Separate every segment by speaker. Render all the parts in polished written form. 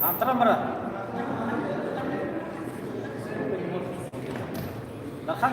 Speaker 1: Антаран бара. Дархан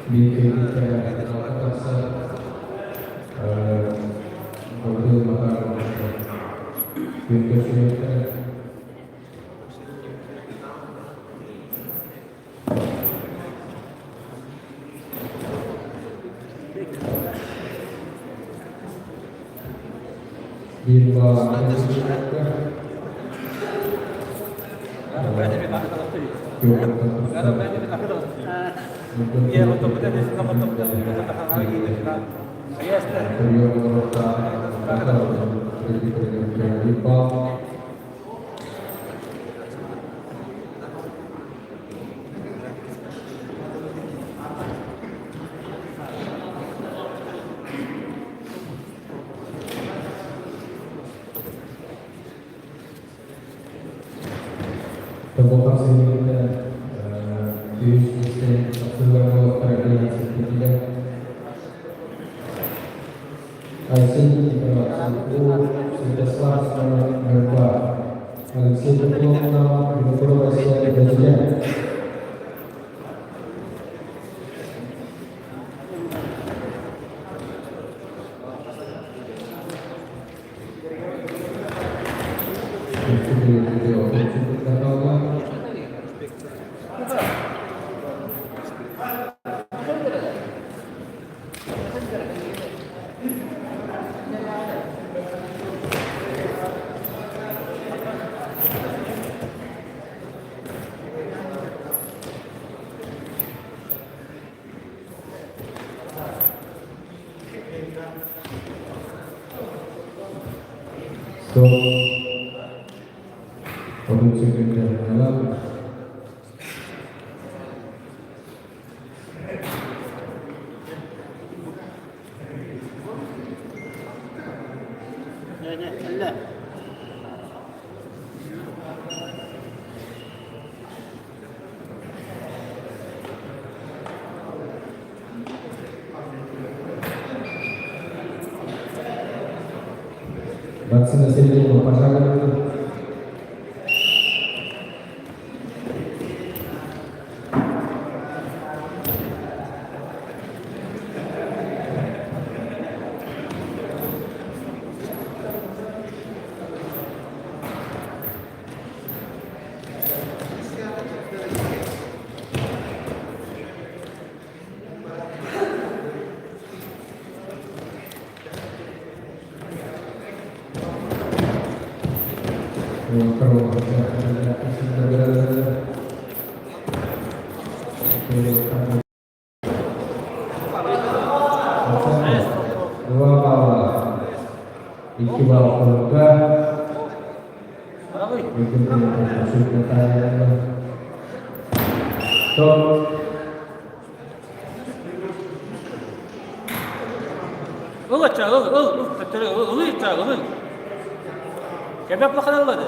Speaker 1: Биир тахсар Гаврил Макарович күн көрсүбүттэрэ. Биир баал Тобоҕор сэлиэнньэтэ үһүс миэстэни тахсыылар буолуохтара диэн сирдэтилэр. Айсен Никифоров, Святослав Степанов, Ньурба, Алексей Петровна, Винокуров Айсен Бэдьилэ. Стоп. 30 секунд хаалан. Вакцина населения пожалуйста. Два балла. Икки балл хонуга. Стоп.
Speaker 2: Ыл ачча, ыл, ыл, ыл, төттөрү, ыл, ылый ачча, ылый. Кэбэп лахана ыллады.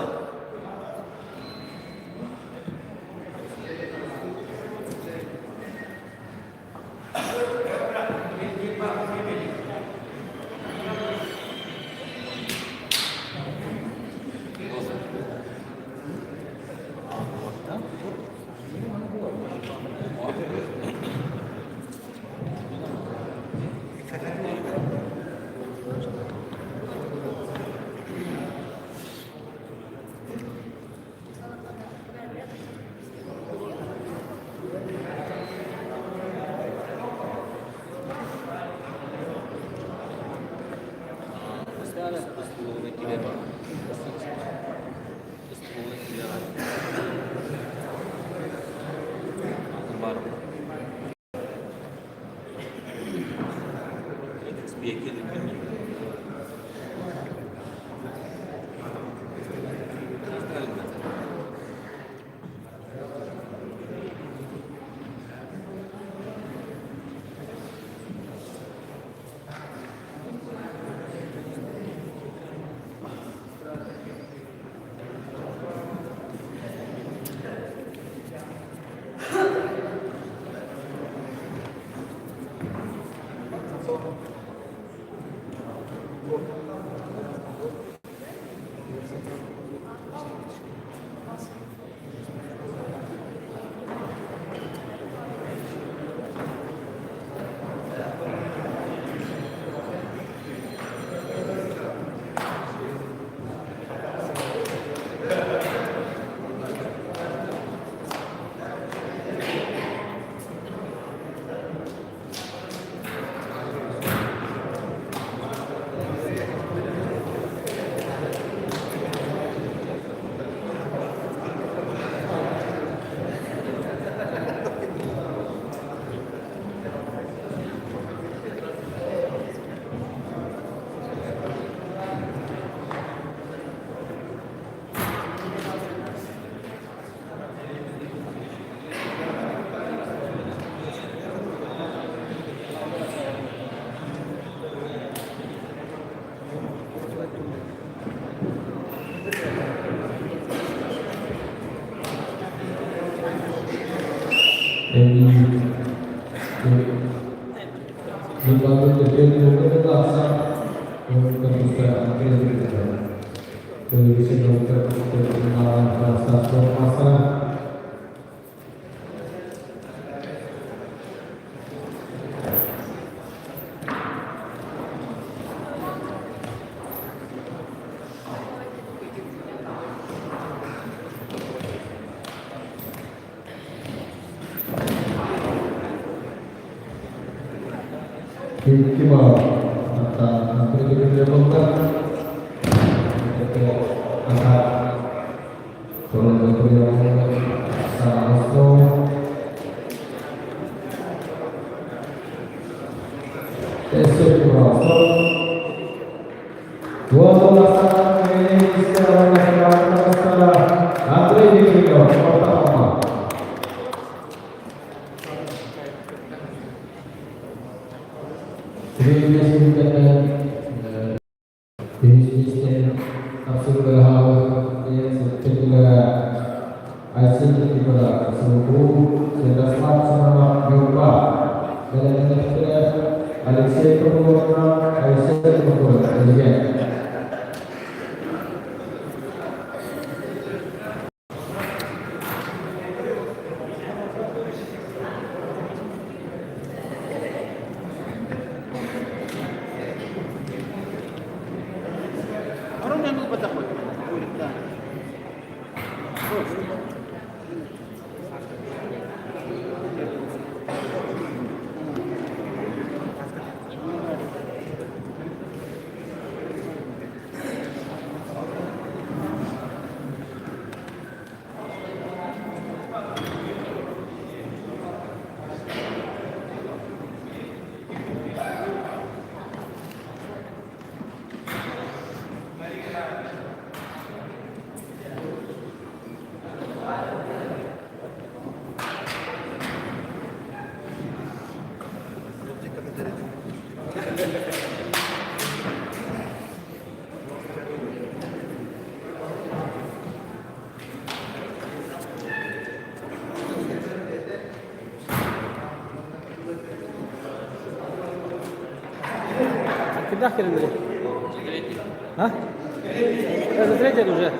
Speaker 1: Икки бал Алексей Прокопьев, Алексей Прокопьев,
Speaker 2: Кирдээх кэлиннэрий? А? Это третий уже.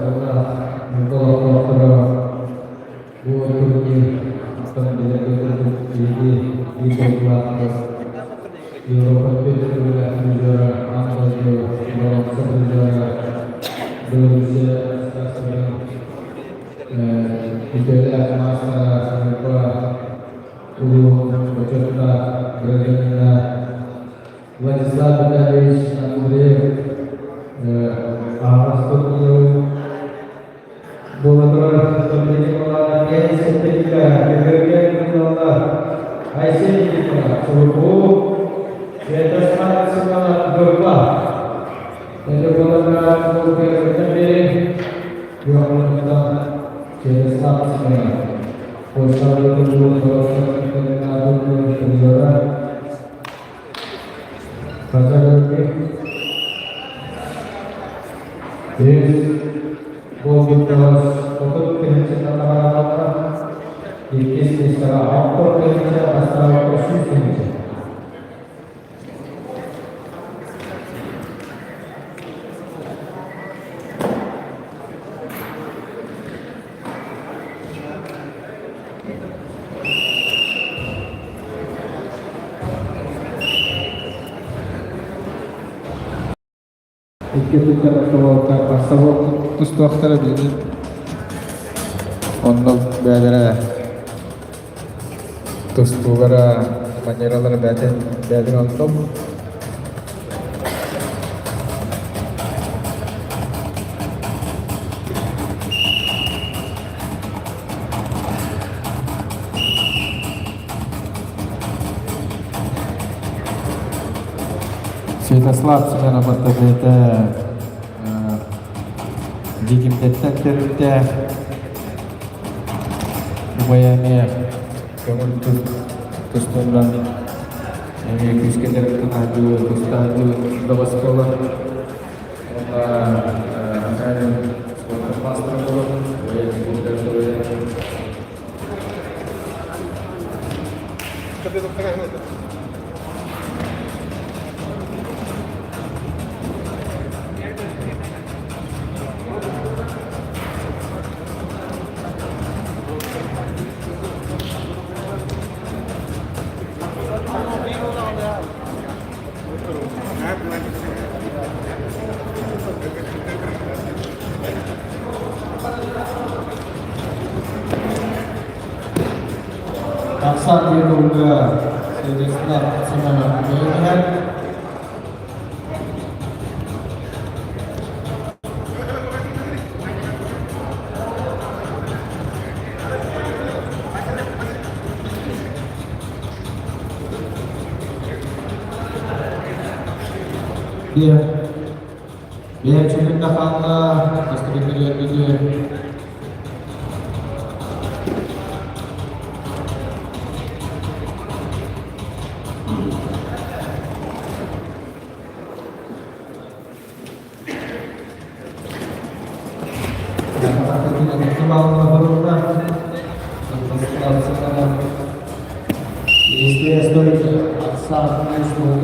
Speaker 1: Сыллаах олохтоохторо бу турнир астан билэргэ курдук биһиги биир дойдулаахпыт Европа түөрт призера, аан дойду боруонса призера, Белоруссия СССР үтүөлээх маастара Ньурба улууһун бочуоттаах гражданина Владислав Витальевич Андреев аһаҕас турнирын буола турар Айсен Никифоров, Сургут, Святослав Семенов, Ньурба. Святослав Семенов. Иккис миэстэҕэ Оттор тыһыынча бастаабыта 100 тыһыынча.
Speaker 3: Икки өттүттэн бассабыал тустуохтара билигин. Онно бэйэлэрэ тустуулара, манералара бэйэтин бэйэтин оннук. Святослав Семенов бэйэтэ Дьиикимдэттэн төрүттээх убайа эмиэ көҥүл тустунан эмиэ күүскэ дьарыктанааччы, тустааччы бөҕөс буолар. Уонна спорт маастара буолар. Убайа
Speaker 1: Тахсан диэн Святослав Семенов иһэр. Биэ биэ чүгүннэ хаалла, бастакы.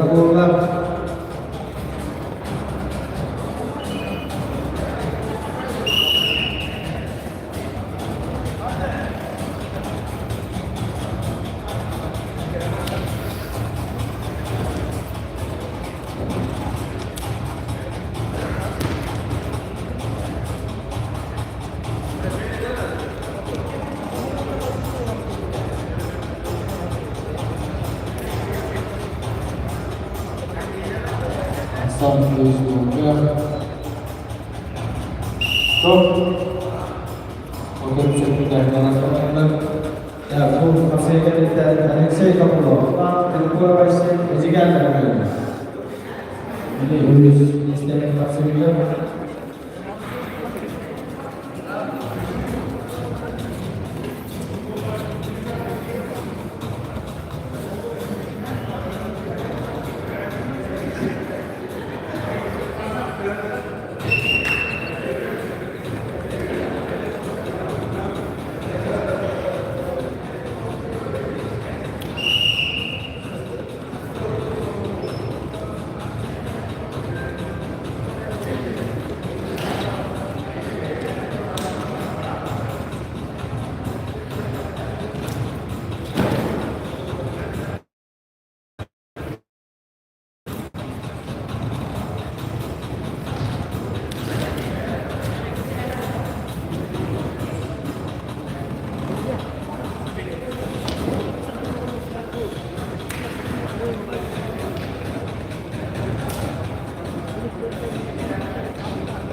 Speaker 1: Буолла.
Speaker 3: Ахсаан үс уолга. Стоп. 33 sekundә Бу Алексей Копылов, Винокуров Айсен, Эдиган Или если тапсырыгар.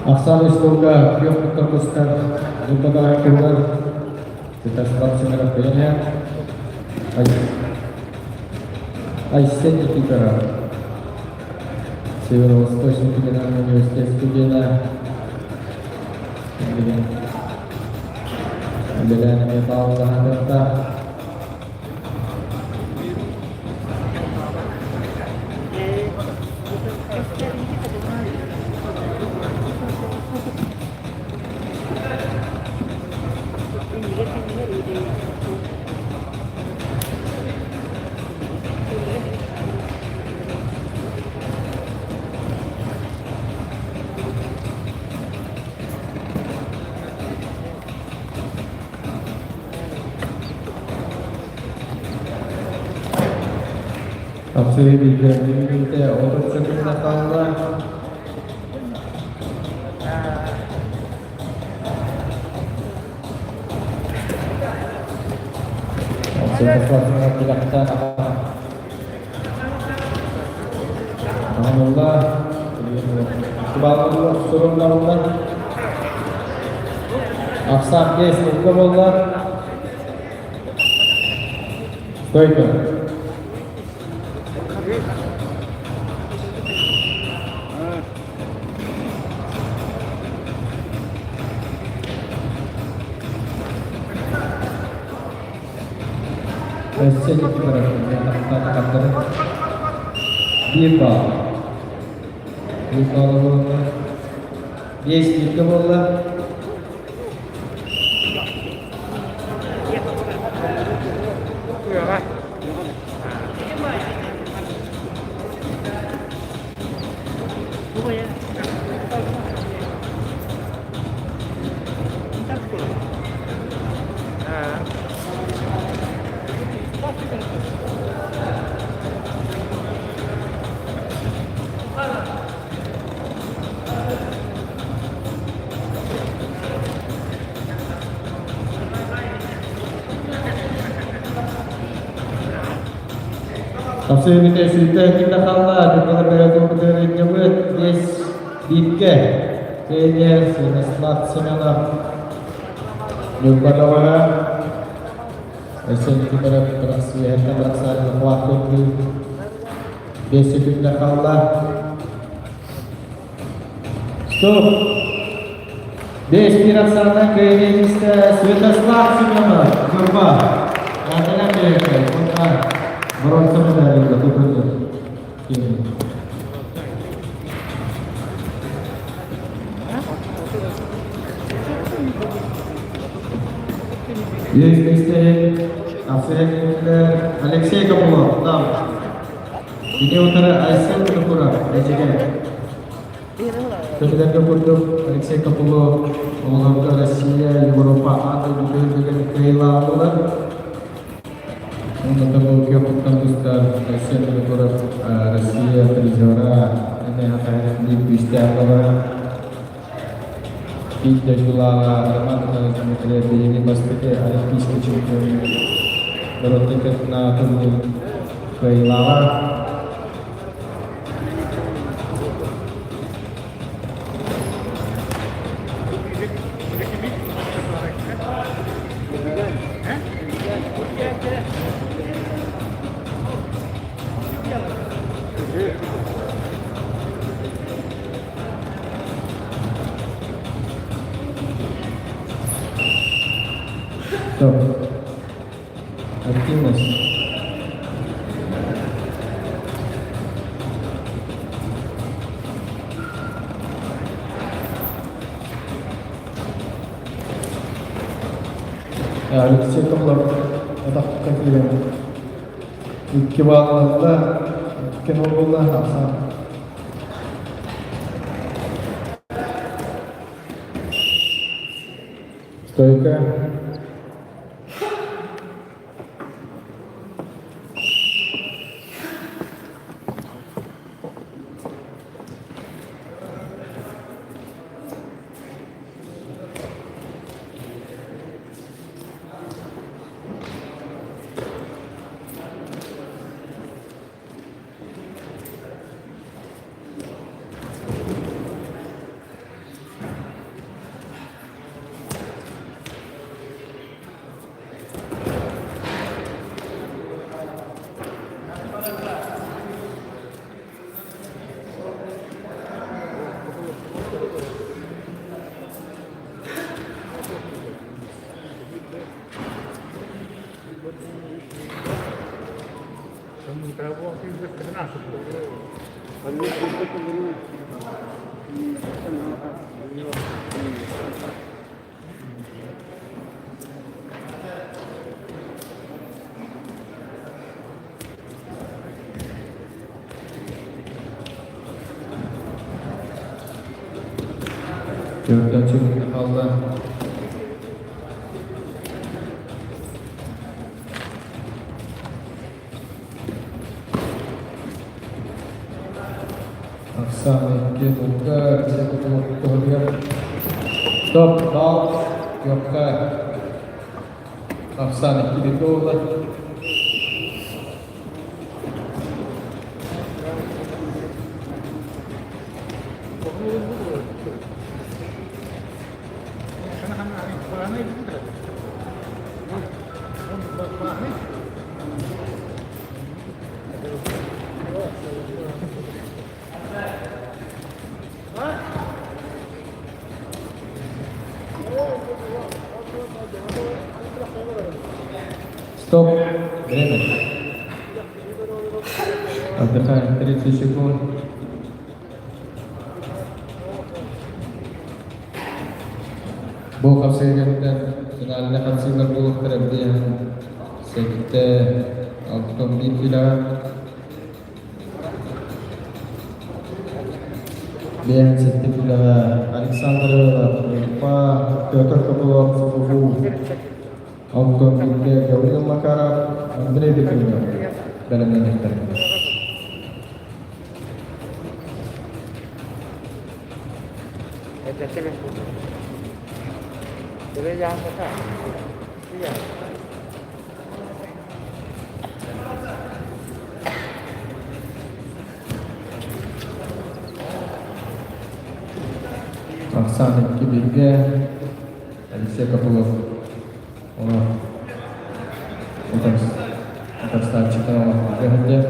Speaker 3: Ахсаан устууга күөх корпустар Ньурбаҕа кыллар Святослав Семенов бэйэҥэ Айсен Никифоров Северо-Восточный федеральный университет студена Үлэлээн эмиэ бааллаһан Тапсырыы билгэлэммитэ 30 секунда хаалла. Святослав тилэхтэн Аналла сурунналлар. Ахсаан биэс ылга буолла. Стойка. Өссө Никифоров Биир балл. Биир балл буолла. Биэс бииргэ буолла. Тапсырыыта сүүтэ кимдэ хаалла, дьоннор бэйэтин биэс бииргэ. Тренер Святослав Семенов Ньурбатаҕа Айсен Никифоров Россияттан барахсан хват 5 секунда хаалла. Стоп! 5-1 Оксана кыайыыта Святослав Семенов, Ньурба. Наталья Перекай, бронза медаль тутунду. Есть Алексей Копылов, Нам. Кини утары Айсен Винокуров, Эдьигээн. Көтүлэргэ курдук Алексей Копылов оҕолорго Россия, Европа аан дойду түһүлгэтин кыайыылааҕа буолар. Онно бу күөх тустар Айсен Винокуров Россия призера, эмиэ биир күүстээх баҕара. Биир дойдулааҕа Роман Дмитриев биһиги бастакы олимпийский чемпион норуоттан турнир кыайыылааҕа. Стоп. Активность. Алексей Копылов атахтан киирэн икки баалланна, икки нол буолла, ахсаан. Стойка. Төртүнчү хаалла. Ахсаан икки булка туһугар. Стоп, бал, кыапка. Ахсаан икки бирге буолла. Стоп. Время. Отдыхаем 30 секунд. Бу хапсыйгаттан финальный хапсыйлар буолуохтара диэн сэттэ 61 килоҕа Биэһэн сэттэ килоҕа Александр Ильфа, Петр Копылов, Суху, Антон Билгэ, Гаврил Макаров, Андрей Бекренев бэлэмнэниэхтэрэ. Ахсаан икки бииргэ Алексей Копылов ону утарсааччыта сылдьар.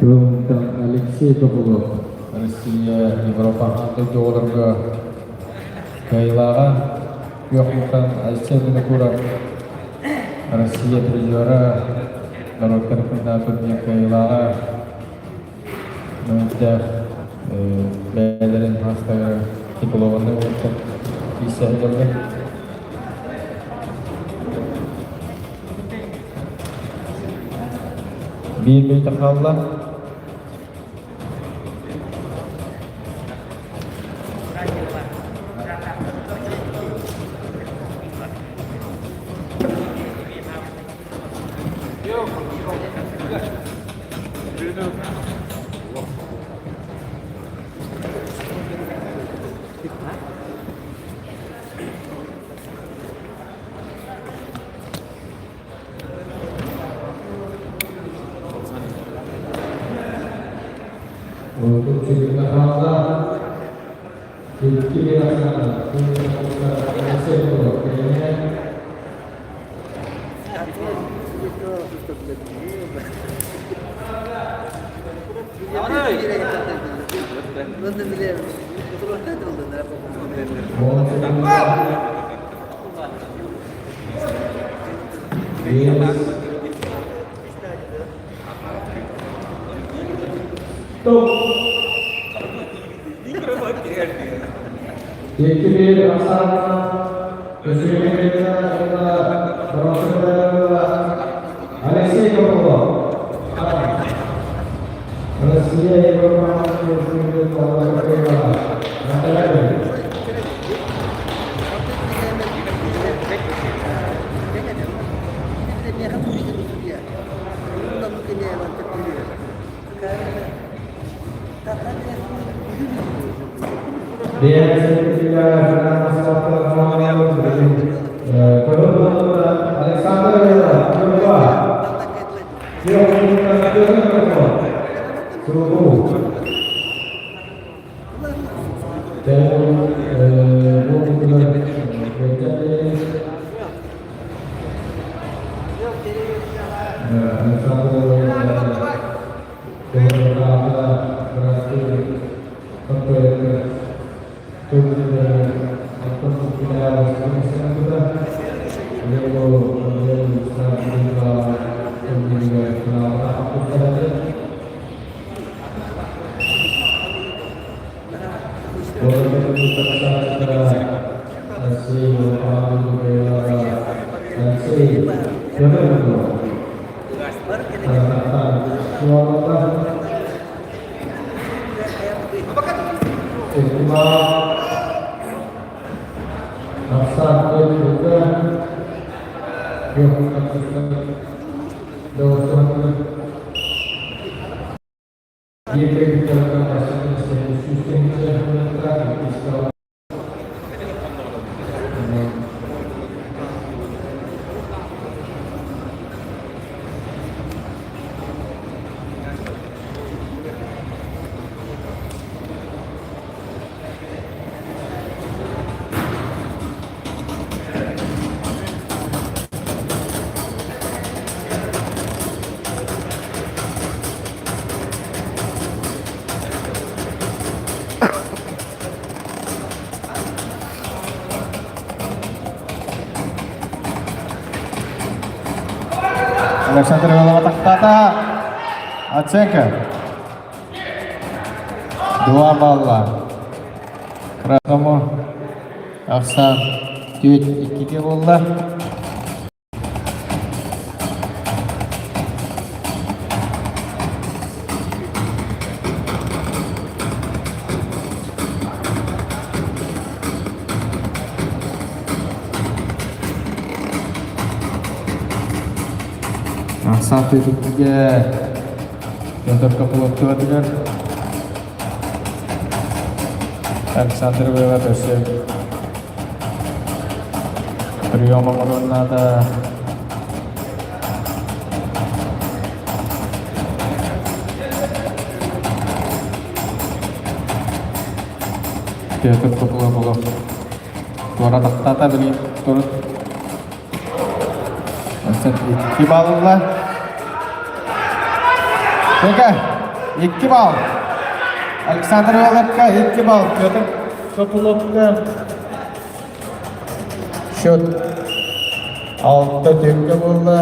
Speaker 3: Бүгүнтэн Алексей Копылов Россия Европа дойдуларга кыайыылааҕа күөх муҥхан Айсен Винокуров Россия призера норуоттар турнир кыайыылааҕа Мөҥүттээх бэйэлэрин хаастара титулованнай уолаттар киирсэ сылдьаллар. Биир мүнүүтэ хаалла. Untuk cerita хаалла. Икки Стоп! 2-1 Оксана Алексей Копылов. Россия Европа Александр Александр Иванова тахтата. Оценка. 2 балла. Красному Ахсан 4-2 буолла. Ахсан 4-2-ге Петр Копылов туһатыгар. Александр Вывод өссө прием оҥоруон наада. Петр Копылов олох туора тахтаата билигин турут. 2 балл ылла. Тека, 2 балл. Александр Ивановка 2 балл. Петр Копыловка счет 6 түмүккэ буолла.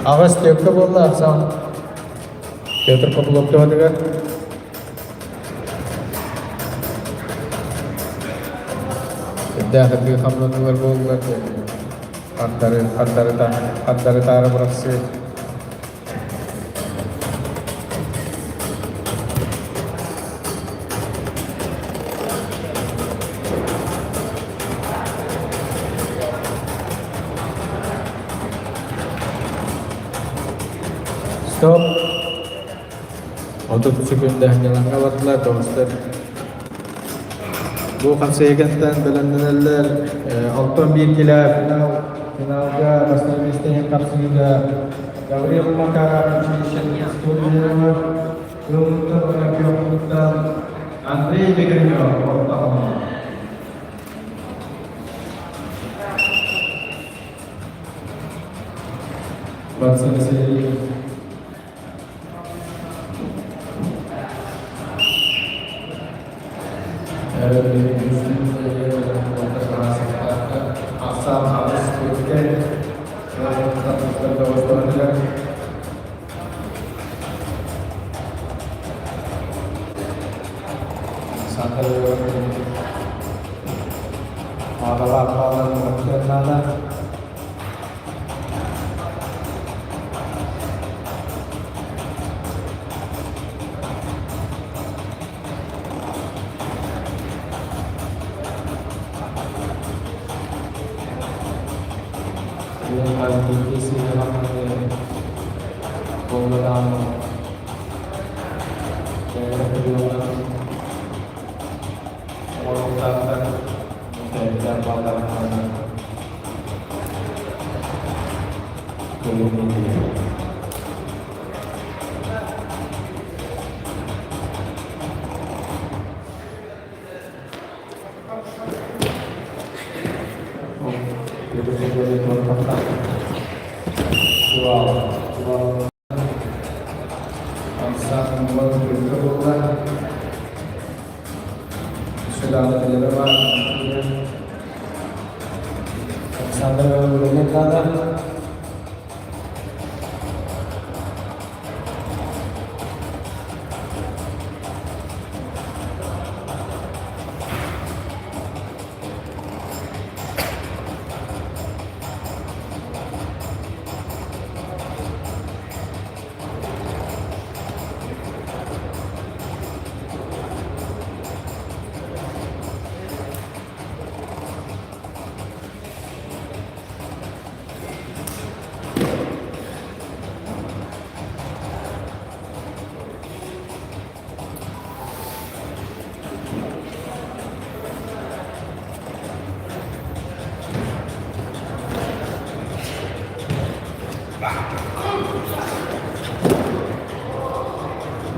Speaker 3: Аҕыс түөккэ буолла ахсаан Петр Копылов туһатыгар. Сүрдээх ытыы хамнанылар буоллар хардары хардары хардары таары бырахсыы. Стоп! 30 секунда ньылаҥҥа бардылар, тоҕустар. Бу хамсыйыгыттан бэлэмнэнэллэр. 61 килэ финал, финалга бастакы миэстэ иһин хапсыһыыга Гаврил Макаров училище студеннара Кылмыттан уонна Күөхпуттан Андрей Бекренев орто халыма. Василий Васильевич.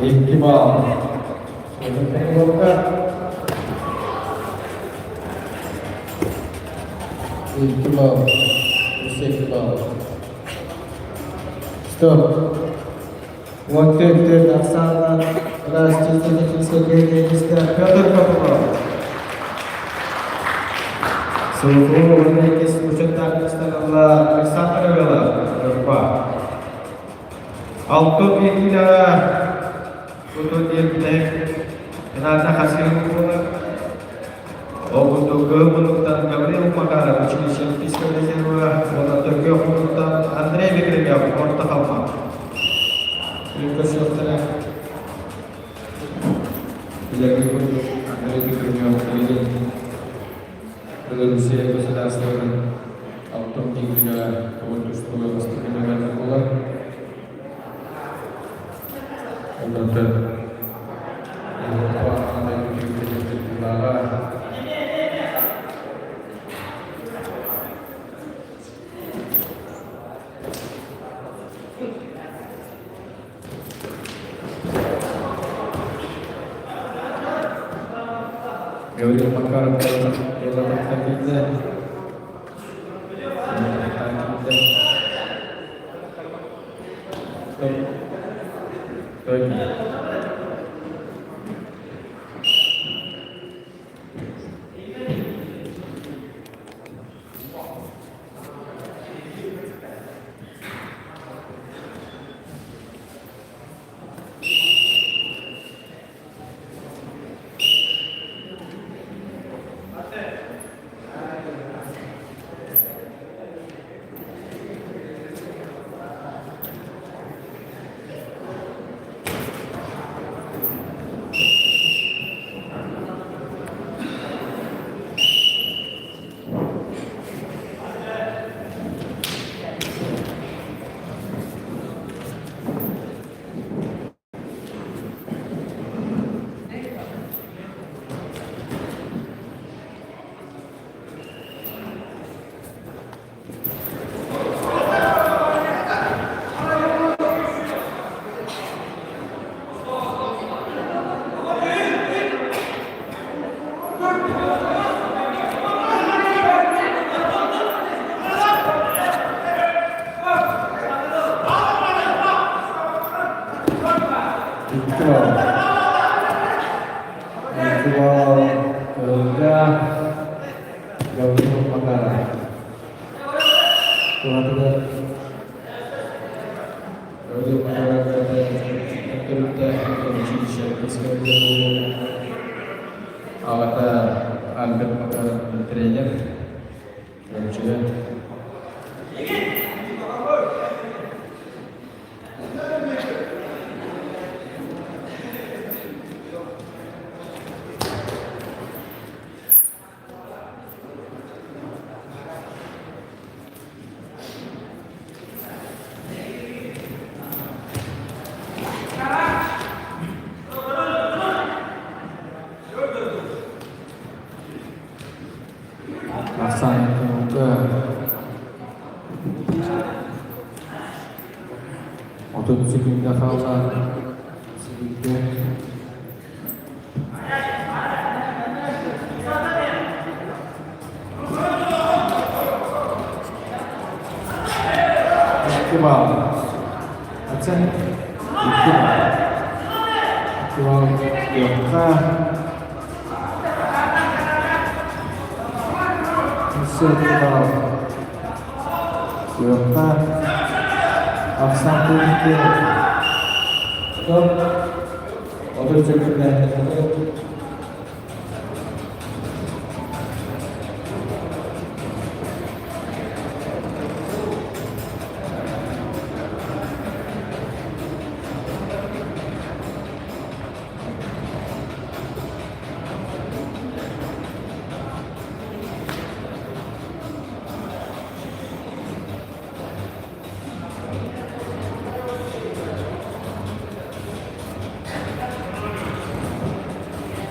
Speaker 3: Икки баал. Икки баал. Үс икки баал. Стоп. 14 Оксана Здравствуйте, Петр Попов. Сылгы уонна учуттаах Александр Александр Алтын киилэҕэ кутун диэбитэк Рената Хасимова Ол курдук Кыһыл муннуктан Гаврил Макаров училище резервэ уонна Төргө муннуктан Андрей Бекреков орто халма. Көрсүөхтэрэ. Билэргит курдук Андрей Бекренев билигин Белоруссия государствотын алтын киилэҕэ уон тустууга бастакы нүөмэринэн буолар. Онтон Европа аан дойду кыттыылааҕа Гаврил Макаров киирдэ. Гаврил Макаров. Туһатыгар Гаврил Макаров төрүттээх училище аҕата Альберт Макаров тренер. Үчүгэй. Ахсаанньыга 30 секунда хаалла. Сибилгэ. Икки балл. Оцен икки балл. Икки балл Йокка. Йокка. Ахсан Турки. Стоп. 30 секунда.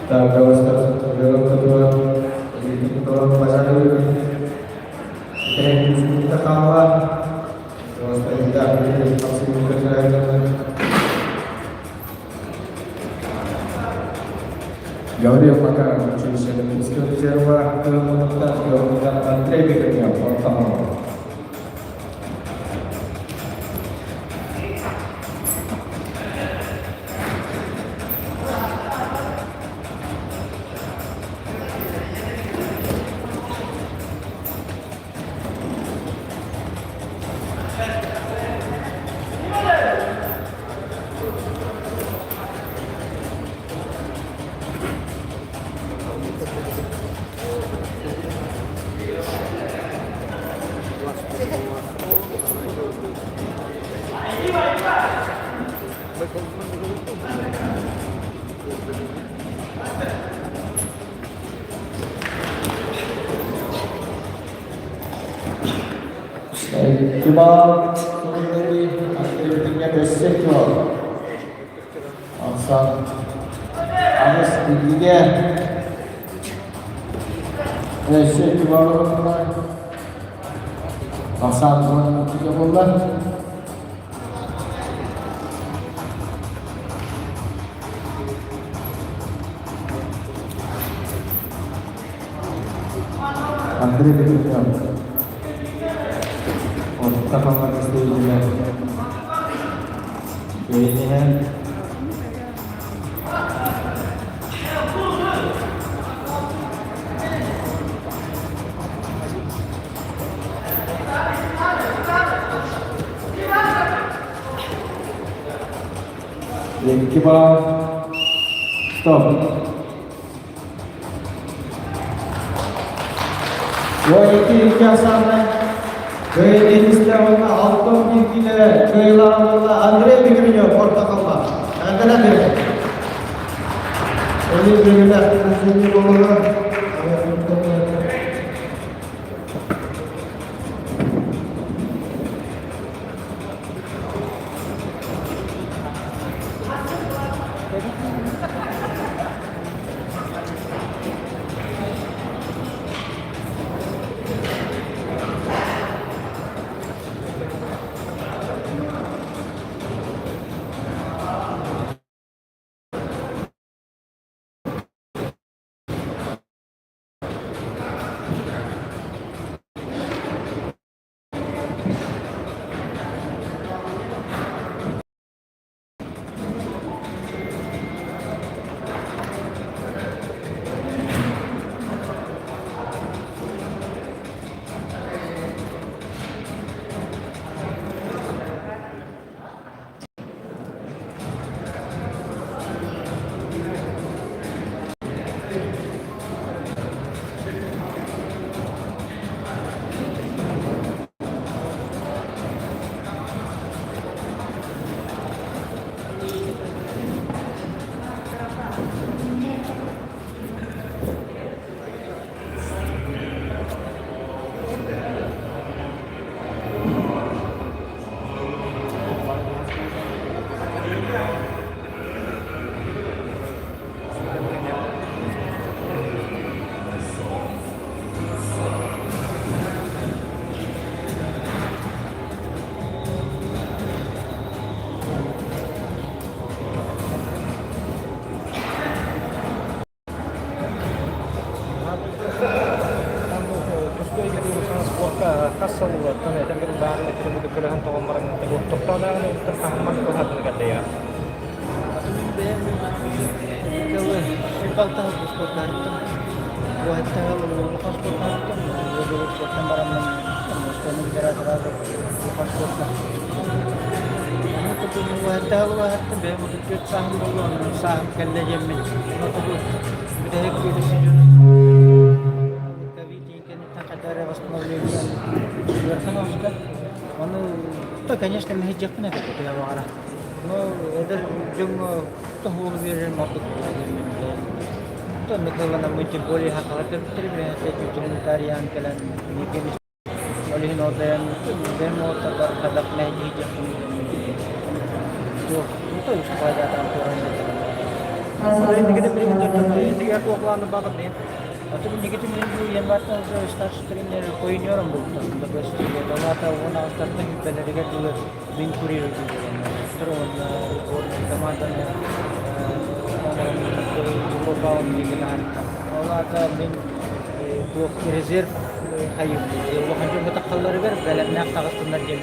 Speaker 3: Так, Гаврил Макаров училище Олимпийского резерва Андрей Бекренев, Ортамонов. Икки балл өссө икки балл. Ахсаан аҕыс иккигэ өссө икки балл ылла. Ахсаан 12-ге буолла. Андрей Петров. Орто хамнас Кейниһэн Икки балл. Стоп. 12 ахсаанынан Кыайыы уонна 61 киилэ кыайыылаах буолла Андрей Бекренев, Орто Халыма. Эҕэрдэлээн биэрэ. Өлүү бөлүлээх буолуга.
Speaker 4: Тустуу эйгэтин улахан спорка хас сыл улаттан этэргин баарын этэрин көлөһөн тоҕон баран тохтоодаҕын уттан хаһаммат кылһатыны кэллэйэ.
Speaker 5: Бэйэм сүүрбалтаһыл спортаһыттым. Уһаттаһыл улахан спортаһыттым. Спорттан бараммын Москваны бүтэрэ сразу улахан спортка. Уһаттаһыл уһаттым. Бэйэм 34 сааһым буолла, онон сааһым кэллэ диэммин. Бүтэһик кэнниттэн хайдах эрэ восстановление ыарахан оҕуста. Ону то, конечно, мэһэйдиэхпин этэ төһө баҕара. Но эдэр дьоҥҥо тоһуолу биэрэрим ордук Оннук ыланаммын тем более хахалар кэлбиттэрин бэйэтэ кэлэн Ол иһин ол бэйэм бэйэм уолаттарбар хайдах мэһэйдиэхпин туох туох Инникитин мин бу январьтан уже старший тренер по юниорам был там, допустим, Далата он алтарта хүппэлэригэр дылы мин курирую уонна сборная команданы Европаҕа Ол аата мин туох резерв хайыыбын улахан дьоҥҥо таххалларыгар бэлэмнээх таҕыстыннар диэн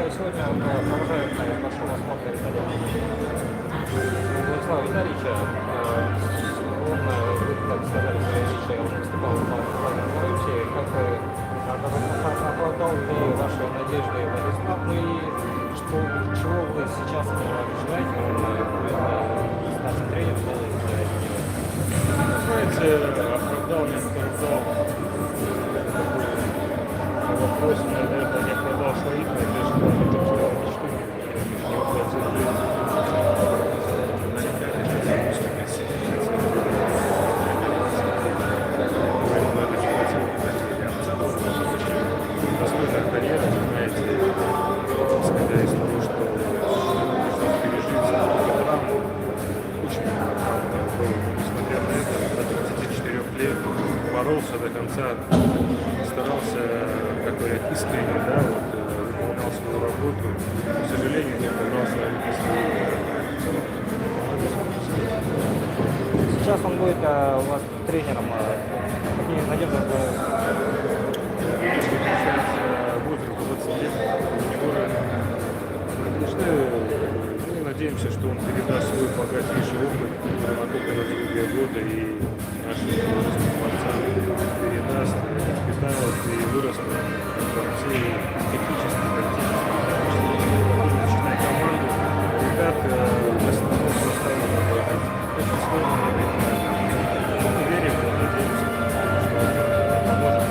Speaker 4: Сегодня провожают большого спорта Владислава Витальевича. Он, вы так сказали в своей речи, он выступал в Беларуси. Как оправдал ли ваши надежды Владислав? Ну и что, чего вы сейчас от него ожидаете? Он будет старший тренер, должен делать.
Speaker 6: Знаете, оправдал, не оправдал. Такой вопрос, наверное, не оправдал своих надежд, но он оправдал мечту, не воплотил в жизнь. На Олимпиаде хотел выступить, хотел но это не хватило, не хотели. А в целом, очень достойная карьера, вы знаете, исходя из того, что пришлось пережить много травм, очень много травм было, но несмотря на это, до 34 лет боролся до конца, старался, как говорят, искренне, да, вот, выполнял свою работу. К сожалению, не отобрался на Олимпийские игры. В целом, молодец, можно сказать.
Speaker 4: Сейчас он будет у вас тренером. Какие надежды вы
Speaker 6: Если получается возраст 20 лет, юниоры, конечно, мы надеемся, что он передаст свой богатейший опыт, который накоплен за долгие годы, и нашим молодым борцам передаст, впитает и вырастут борцы технически, тактически, начиная команду. Ребят в основном составе работать очень сложно. Мы верим, надеемся, что он поможет.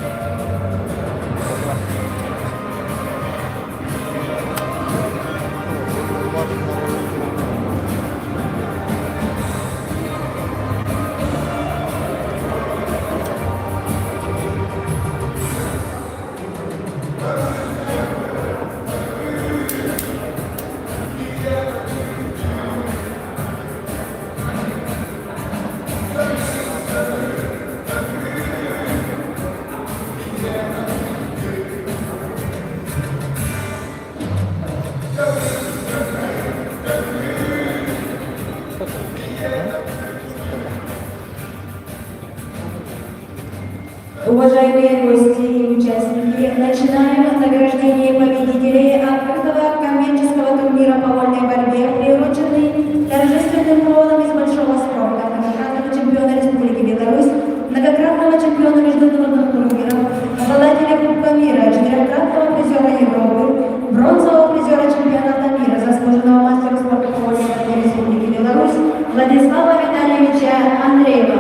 Speaker 7: Уважаемые гости и участники, начинаем награждение победителей открытого коммерческого турнира по вольной борьбе, приуроченный торжественным проводом из большого спорта, многократного чемпиона Республики Беларусь, многократного чемпиона международных турниров, обладателя Кубка мира, четырехкратного призера Европы, бронзового призера чемпионата мира, заслуженного мастера спорта по вольной борьбе Республики Беларусь Владислава Витальевича Андреева.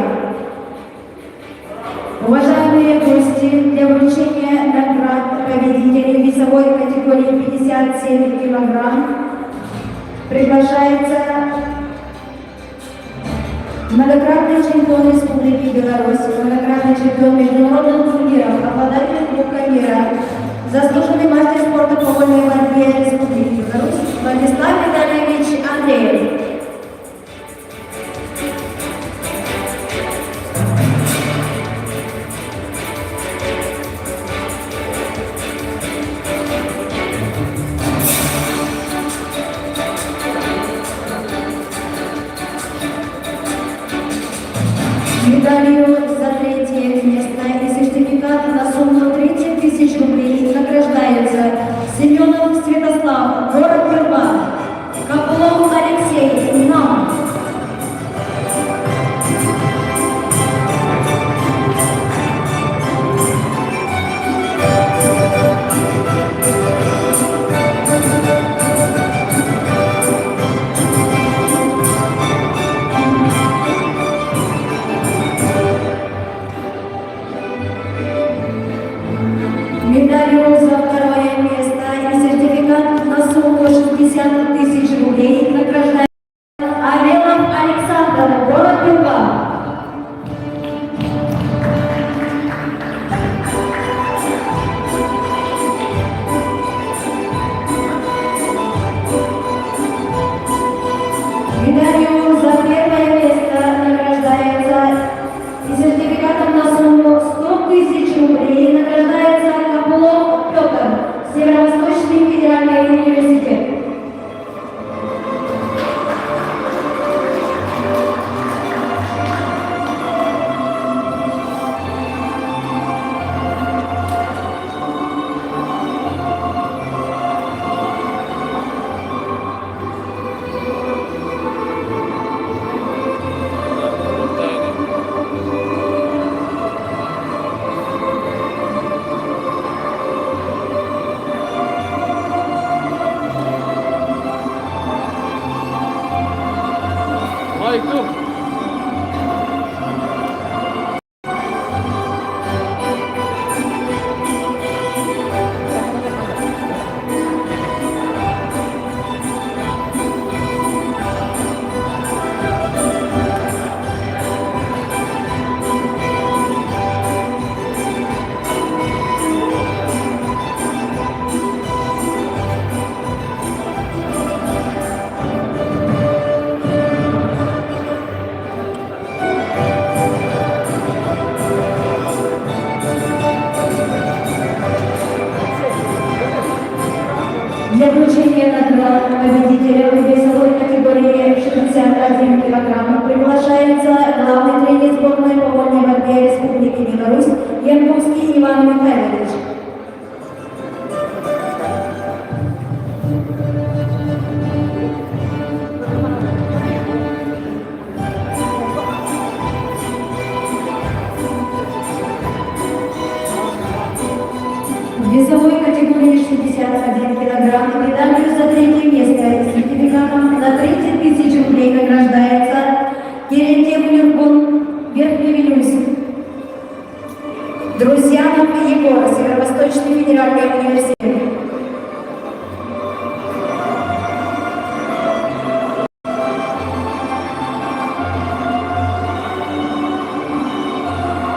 Speaker 7: Уважаемые гости, для вручения наград победителей весовой категории 57 килограмм приглашается многократный чемпион Республики Беларусь, многократный чемпион международных турниров, обладатель Кубка мира, заслуженный мастер спорта по вольной борьбе Республики Беларусь Владислав Витальевич Андреев. Медалью за третье место и сертификат на сумму 30 тысяч рублей награждаются Семенов Святослав, город Нюрба, Копылов Алексей, Нам. Медалью за второе место и сертификат на сумму 60 тысяч рублей награждается Авелов Александр, город Нюрба. Медалью за первое место награждается и сертификатом на сумму 100 тысяч рублей награждается Копылов Петр, Северо-Восточный федеральный университет. вручение наград победителям в весовой категории 61 килограмм приглашается главный тренер сборной по вольной борьбе Республики Беларусь Янковский Иван Михайлович. В весовой категории 61 килограмм медалью за третье место и сертификатом на 30 тысяч рублей награждается Терентьев Нюргун, Верхневилюйск. Друзьянов Егор, Северо-Восточный федеральный университет.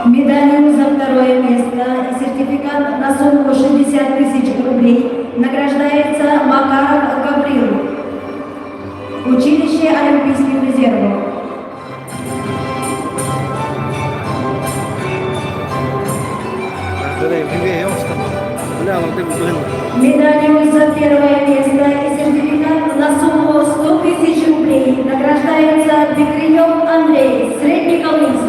Speaker 7: Медалью за второе место и сертификат на сумму 60 тысяч рублей награждается Макаров Гаврил, Училище Олимпийских резервов. Медалью за первое место и сертификат на сумму 100 тысяч рублей награждается Бекренев Андрей, Среднеколымск.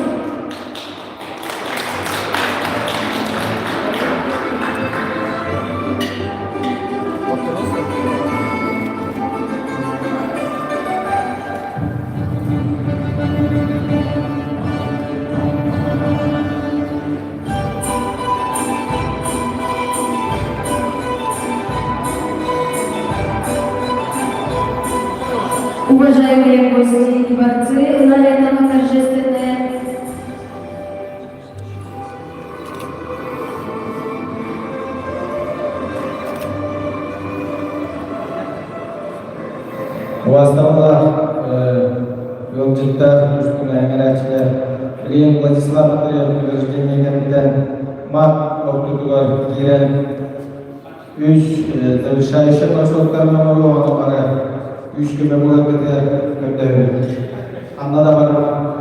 Speaker 7: Уважаемые гости и борцы, на этом торжественное
Speaker 3: Убаастабыллаах ыалдьыттар, устун эҥэрээччилэр, билигин Владислав Андреев награждение кэнниттэн мат ортотугар киирэн үс завершающий бросоктарын оҥоруо ону бары үс көмө буларгытыгар көрдөһөбүт. Ханна да барымаҥ.